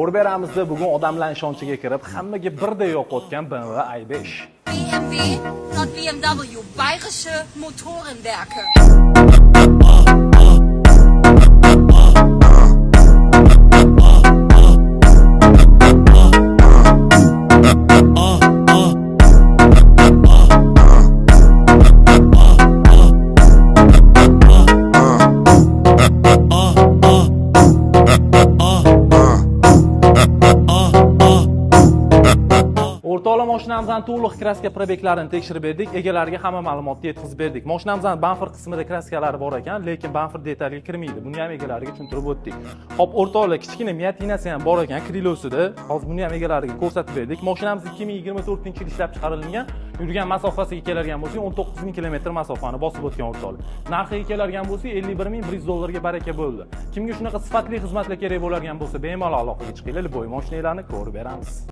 Ko'rib beramiz bugun odamlar ishonchiga kirib, hammaga birday yoqayotgan BMW i5. BMW, not BMW, Bayerische Motorenwerke. O'rtoqlar, mashinamizning to'liq kraska probeklarini tekshirib berdik, egalariga hamma ma'lumotni yetkazib berdik. Mashinamizning bamper qismida kraskalari bor ekan, lekin bamper detaliga kirmaydi. Buni ham egalariga tushuntirib o'tdik. Xo'p, o'rtoqlar, kichkina miyatinasi ham bor ekan krilosida. Hozir buni ham egalariga ko'rsatib berdik. Mashinamiz 2024-yil ishlab chiqarilgan, yurgan masofasiga keladigan bo'lsak 19 000 km masofani bosib o'tgan o'rtoqlar. Narxiga keladigan bo'lsak 51 100 dollarga baraka bo'ldi. Kimga shunaqa sifatli xizmatlar kerak bo'ladigan bo'lsa, bemalol aloqaga chiqinglar, boy mashinalarni ko'rib beramiz.